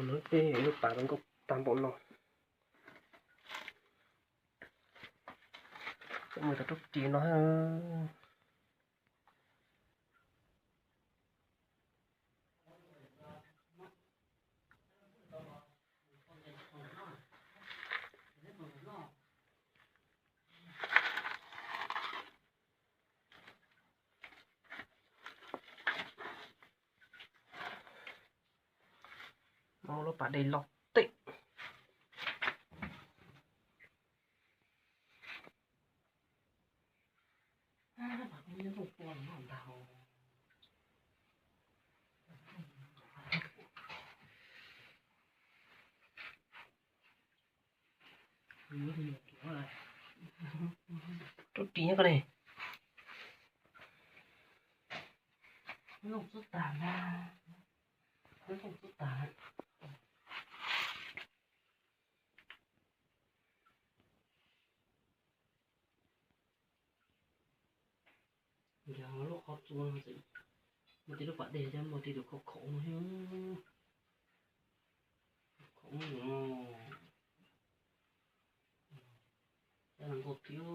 Tej lub pas zoo nkauj tag npaum no. Coj mus rau roob ris no. Lub pas dej loj teb. Rau ris nyob ko ne. Yog lub qhov tsua no, muaj tej lub pas dej thiab muaj tej tus khoom khoom no thiab. Khoom no, cov zoo nkauj tiag.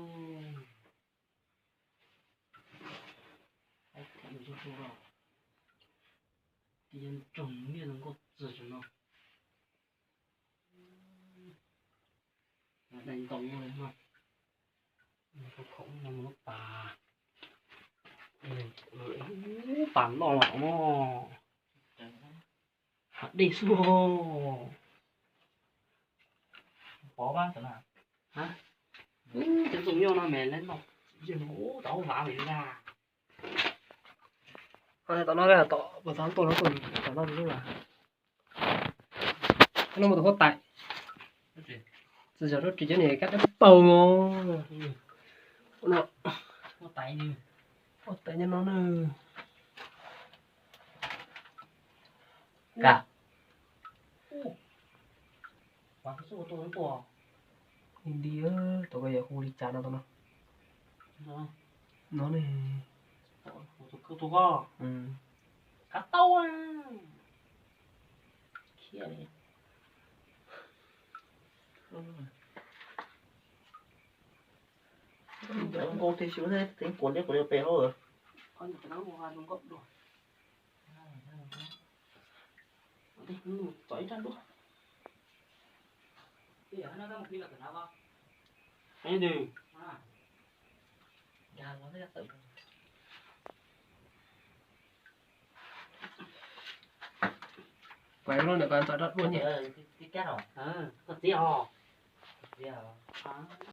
Ib tug zoo nkauj txawv no. Dai ntoo li no. Khoom no mus lub pas, pas loj los no. Hav dej xwb. Pov vab tam na. Cov ntoo nyob no mas lawv noj, yog no ub tau vav li na. Tom no, tom no, tom no, tom no. No mus tom huab tais. Txiv zam rau tsis cov niag kab dawb paug no. Huab tais nyob no na. Ka. Di, tau ko yog hu li cas no tau no. No ne. Ka tau. Nkauj tiag xyov thiab, teev kuam liab kuam liab pem hauv. Txov ib rab duab. Pais lub ntawm ko ntxov rau dua nyem. Koj txiv os.